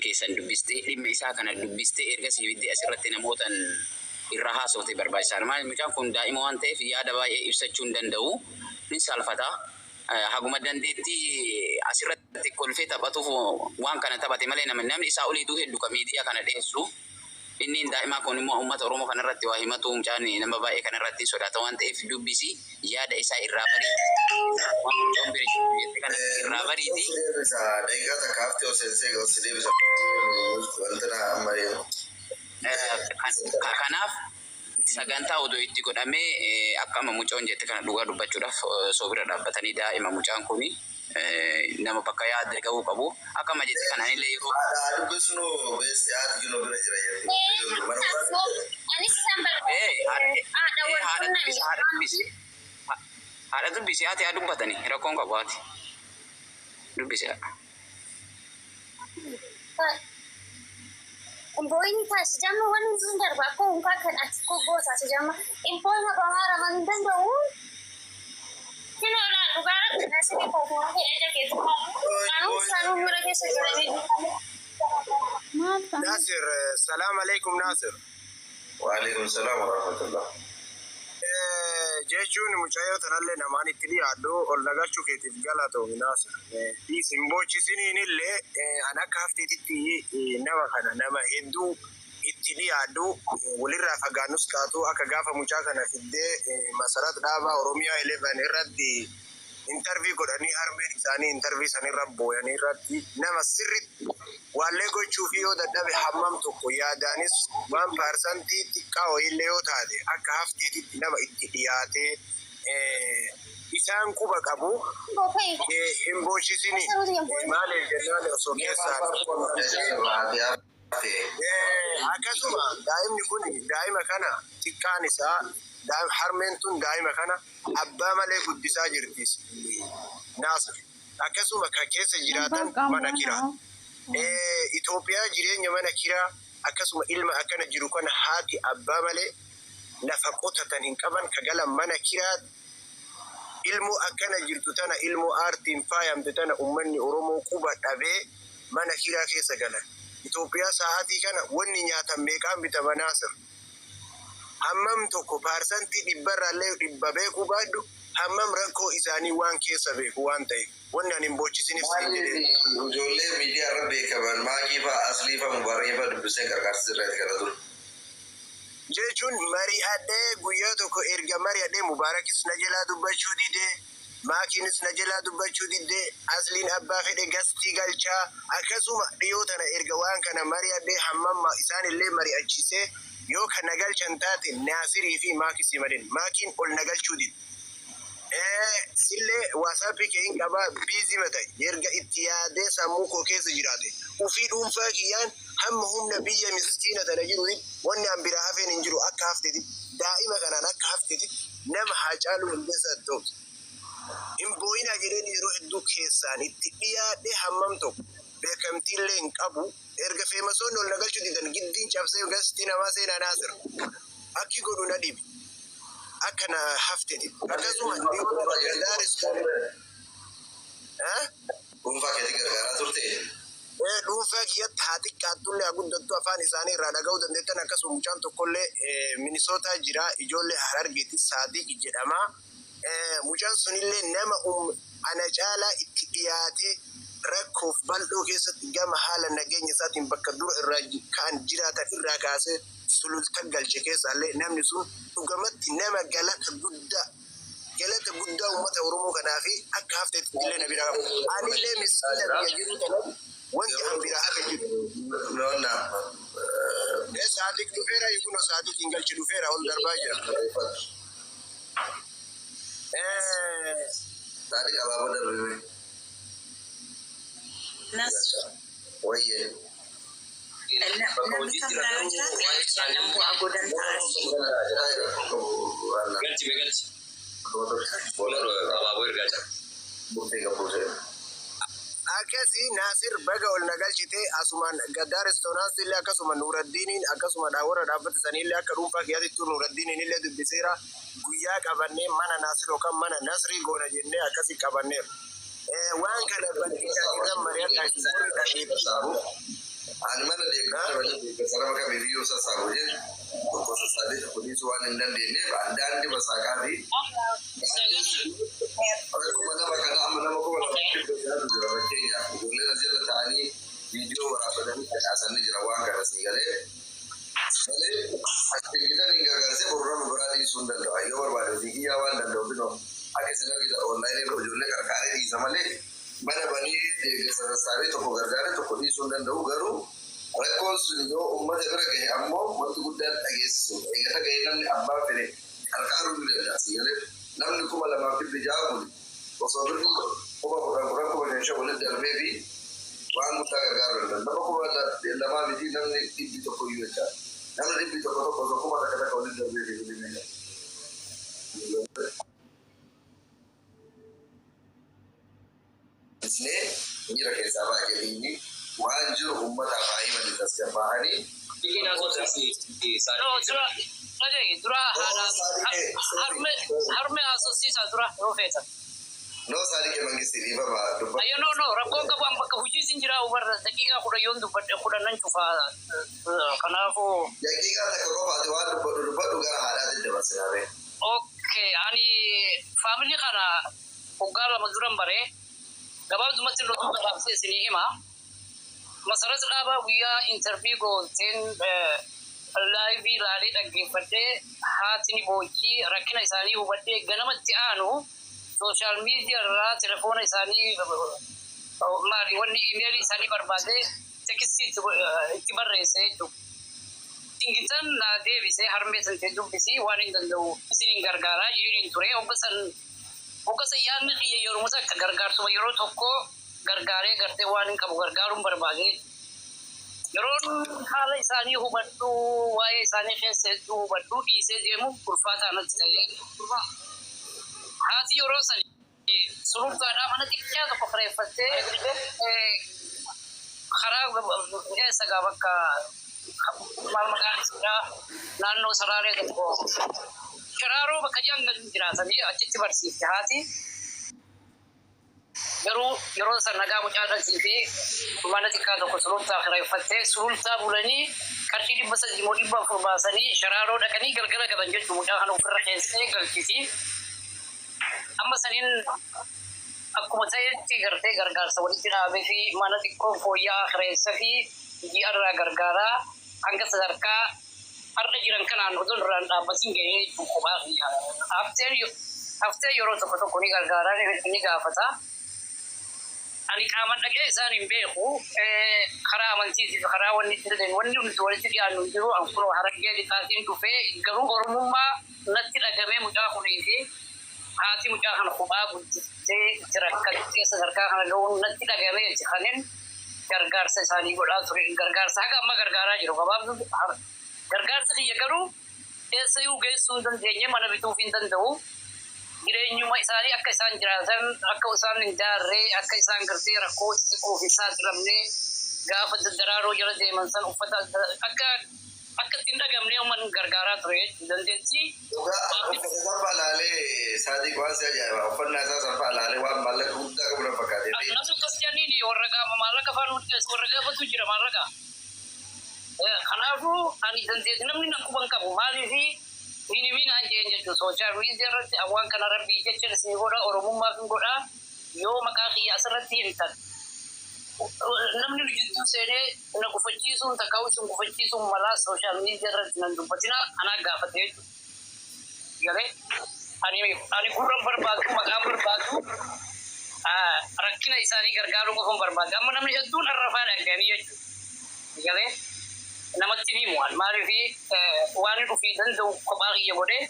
keessan dubbistee, dhimma isaa kana dubbistee, ergasii fiddee asirratti namootan irraa haasofte barbaachisaadha. Maal, mucaan kun daa'ima waan ta'eef yaada baay'ee ibsachuu hin danda'u. Ni saalfata. Haguma dandeettii asirratti kolfee taphatuuf waan kana taphate malee namni isaa oliituu hedduu ka miidiyaa kana dhiyeessu. Inni daa'imaa kun immoo uummata Oromoo kanarratti waa himatu, mucaan nama baay'ee kanarratti sodaata waan ta'eef, dubbisi, yaada isaa irraa barii. Waan mucaan bira jiru jette kana irraa bariiti. Daqiiqaa takka haftee ol seensee ol si deebisa. Wanta na amma Kanaaf sagantaa odoo itti godhamee, akkama mucoon jette kana, dhugaa dubbachuudhaaf osoo bira dhaabbatanii, daa'ima mucaan kuni nama bakka yaada gahuu qabu. Akkama jette kana anillee yeroo Haadha dubbisnu beesti, haati jiru bira jira jetti. Anis isaan barbaada. Haadha, haadha dubbisi, haadha dubbisi. Haadha dubbisi, haati haa dubbatani, rakkoon qabu, haati. Dubbisi haadha. Imboonni taasijama waan hin darba akka hunkaa kan ati goggoo taasijama. Imboonni afaan hin danda'u. Kinoo laal, dhugaa nasini kootuu fedha keetu. Anuu sanuu mura keessa jiranii. Maal ta'a? Nasir, salam alaikum, Nasir. Waalaikum salaam wa rahmatullah. Jechuun mucayyoo tanallee namaan itti dhiyaadhu, ol nagachuu keetiif galatoomi, Nasir. Isin boochisiniin illee an akka hafteetitti nama kana nama hedduu itti dhiyaadhu, walirraa fagaannus taatu, akka gaafa mucaa kana fiddee Masarat Dhaabaa Oromiyaa 11 irratti interview godhanii, harmeen isaanii interview sanirra booyanii irratti, nama sirritti waallee gochuuf yoo dadhabe, hammam tokko yaadaanis waan percentii xiqqaa wayiillee yoo taate, akka hafteetitti nama itti dhiyaatee isaan quba qabu hin boochisini. Maaliif jennaan, osoo keessaan Haati haftee. Akkasuma daa'imni kun, daa'ima kana xiqqaan isaa, harmeen tun daa'ima kana abbaa malee guddisaa jirtis, Naasir. Akkasuma kan keessa jiraatan mana kiraa. Itoophiyaa jireenya mana kiraa, akkasuma ilma akkana jiru kana, haati abbaa malee, lafa qotatan hin qaban, ka galan mana kiraa, ilmoo akkana jirtu tana, ilmoo aartiin faayamte tana, ummanni Oromoo quba dhabee mana kiraa keessa galan. Itoophiyaa sa'aatii kana wanni nyaatan meeqaan bitama, Naasir? Hammam tokko percentii dhibbarraallee dhibba beekuu baadhu, hammam rakkoo isaanii waan keessa beeku waan ta'eef, wanni ani hin boochisiniif siin jedhee. Maaliif ijoollee miidiyaa irra beekaman Maakii fa'aa, Aslii fa'aa, Mubaarakii fa'aa dubbisee gargaarsa irratti kana ture? Jechuun mari'adhee, guyyaa tokko erga mari'adhee, Mubaarakis na jalaa dubbachuu didee, Maakiinis na jalaa dubbachuu didee, Asliin abbaa fedhe gastii galchaa. Akkasuma dhiyoo tana erga waan kana mari'adhee, hammam isaan illee mari'achiisee, yoo kan na galchan taate Naasirii fi Maakis himadeen, Maakiin ol na galchuu dide. Sillee WhatsAppii kee hin qabaa, busy mata. Erga itti yaadee sammuu koo keessa jiraate, ufii dhuunfaa kiyyaan hamma humna biyya miskiina tana jiru wanni an biraa hafeen hin jiru. Akka hafteeti, daa'ima kanaan akka hafteeti, nama Haacaaluu Hundeessaa ta'u hin boo'inaa jedheen yeroo hedduu keessaan itti dhiyaadhee, hammam tokko beekamtiillee hin qabu. Erga famousoonni ol na galchuu didan, giddiin cabsee guestii namaa seenaa, Naasir, akki godhu na dhibi akka na hafteeti. Akkasuma Gadaa restaurant. Dhuunfaa keetii gargaaraa turte? Dhuunfaa kiyyatti haa xiqqaattullee haa guddattu, afaan isaanii irraa dhaga'uu dandeettan. Akkasuma mucaan tokkollee Minisootaa jira, ijoollee Harargeeti, Saadiq jedhama. Mucaan sunillee nama ana caalaa itti dhiyaatee rakkoof bal'oo keessatti gama haala nageenya isaatiin bakka dura irraa ka'an jiraatan irraa kaasee Sululta galche keessaallee, namni sun dhugamatti nama galata guddaa, galata guddaa uummata Oromoo kanaa fi akka hafteetti illee na bira qabu. Anillee miskiina biyya jiru kanatti wanti an bira hafe jiru. Noonna. Saadiq dhufeera, kun Saadiq hin galchi, dhufeera, ol darbaa jira. Saadiq abaaboo darbime. Nasr. Wayyee. Namni kan biraa yoo jiraate jaallan bu'aa godhan ta'as. Galchi be, galchi. Abaaboo ergaa jira. Murtee qabuusee. Akkasii, Naasir, baga ol na galchite. Asumaan Gaddaa restaurantii illee, akkasuma Nuuraddiiniin, akkasuma warra dhaabbata sanii illee, akka dhuunfaa kiyyaatti Nuuraddiiniin illee dubbiseera. Guyyaa qabannee mana Naasir yookaan mana Nasrii goona jennee akkasii qabanneera. Waan kana bal'inaan irra mari'adhaa, isin warri dhageettii qabu. Nama kamiifiyyuu sassaabu jedhu tokko sassaabee tokko dhiisuu waan hin dandeenyeef daandii masaaqaa fi akkuma nama kana amma nama 2600 jira. Fakkeenyaaf, ijoolleen as jala ta'anii viidiyoo waraabbatanii facaasanii jira. Waan kana sii galee malee achi hin gargaarsee boru nama biraa dhiisuu hin danda'a. Yoo barbaade hojii kiyyaa waan danda'u binoo akka isin argitan onlaayinii irra ijoollee qarqaaree dhiisa malee mana banee deeggarsa sassaabee tokko gargaaree tokko dhiisuu hin danda'u. Garuu rakkoon sun yoo uummata bira gahe ammoo wanti guddaan dhageessisuudha. Eegata gahee namni abbaa fedhe qarqaaruu ni danda'a. Sii galee, namni 2600 kun osoo birri 10,000 10, 5,000 5 walitti darbee fi waan guddaa gargaaruu danda'a. Nama 2000 miti, namni 100 iyyuu jechaadha. Namni 100 tokko osoo 1000 takka walitti darbee fi ni meeqa. Isnee miira keessaa ba'a jedhanii waan jiru uummataaf haa himanii tasgabbaa'anii. No, dura, dhagahi, dura haadha harme harme haasofsiisaa dura yoo feetan. No, Saadiqee Mangistii, dhiifama dubbata. Ayyo, no, no, rakkoon qabu. An bakka hojii sin jira warra daqiiqaa 10 yoon dubbadhe 10 nan cufaa, kanaafuu. Daqiiqaa 1 qofaati, waan dubbadhu dubbadhu, gara haadhaatti dabarsinaa. Okay, ani faamilii kana waggaa 2 duran bare. Gabaabsumatti lotuu gabaabsee isinii hima. Masarat Dhaabaa guyyaa interview gooteen live ilaalee dhaggeeffadhee, haati ni boochii, rakkina isaanii hubadhee, ganamatti aanu social media irraa telefoona isaanii maali wanni imeelii isaanii barbaadee text itti barreesse jechuudha. Dingitan naa deebisee, harmee santee dubbisii, waan hin danda'u isinin gargaaraa jedheen ture. Hogga san yaadni kiyya yeroo takka gargaarsuma yeroo tokko gargaaree gartee waan hin qabu gargaaruun barbaade. Yeroon haala isaanii hubadhu, waa'ee isaanii keessa hedduu hubadhu, dhiisee deemu ulfaataa natti ta'e. Haati yeroo san sulultaadhaa mana xiqqaa tokko kireeffattee karaa eessa gaa bakka maal maqaan isaa naannoo Saraaree tokko Shiraaroo bakka jedhan gadi jiraatanii achitti barsiifte haati. Garuu yeroo san nagaa mucaa dhaltii fi mana xiqqaa tokko sulultaa kireeffattee sulultaa bulanii, qarshii 300 moo 400 baasanii Shiraaroo dhaqanii galgala galan jechuun mucaa kana ofirra keessee galchiti. Amma saniin akkuma ta'etti gartee gargaarsa walitti dhaabee fi mana xiqqoo fooyya'aa kireessa fi ji'arraa gargaaraa hanga sadarkaa har'a jiran kanaan odoo irraan dhaabbatiin gahee kophaa kiyya. Haftee yeroo tokko tokko ni gargaaraa, ni gaafata. Ani qaaman dhaqee isaan hin beeku. Karaa amantiitiif karaa wanni itti wanni nuti walitti dhiyaannu hin jiru. An kunoo Harargee Lixaatiin dhufee, garuu Oromummaa natti dhagamee, mucaa kunii fi haati mucaa kana kophaa guddistee itti rakkattee sadarkaa kana ga'uun natti dhagameeti kanin gargaarsa isaanii godhaa ture. Gargaarsa haga amma gargaaraa jiru. Gabaabduu gargaarsi kiyya garuu eessayyuu geessuu hin dandeenye, mana bituuf hin danda'u. Jireenyuma isaanii akka isaan jiraatan, akka isaan hin daarree, akka isaan gartee rakkoo xixiqqoof hin saaxilamne, gaafa daddaraaroo jala deeman san uffata akka ittiin dhagamne uummanni gargaaraa ture jechuudha. Dandeettii. Dhugaa, uffata sanfaa laalee, Saadiq, waan si ajaa'iba, uffannaa isaa sanfaa laalee waan maallaqa guddaa qabu na fakkaatee. Namni akkas jedhaniin warra gaafa maallaqa afaan hojjetu warra gaafatu jira maallaqa. Kanaafuu ani dandeettii namni na quban qabu maaliif hin himin naan jeen jechuudha. Social media irratti waan kana rabbii jecha isin godha, Oromummaaf hin godha, yoo maqaa kiyya asirratti himtan namni nu jidduu seenee na gufachiisuun takka isin gufachiisuun malaa, social media irratti nan dubbatina anaa gaafate jechuudha. Galee ani gurran barbaadu, maqaan barbaadu, rakkina isaanii gargaaruu qofan barbaadu. Amma namni hedduun arrafaa dhaga'anii jechuudha. Galee namatti ni himu, maaliif waan dhufii danda'u kophaa kiyya godhee.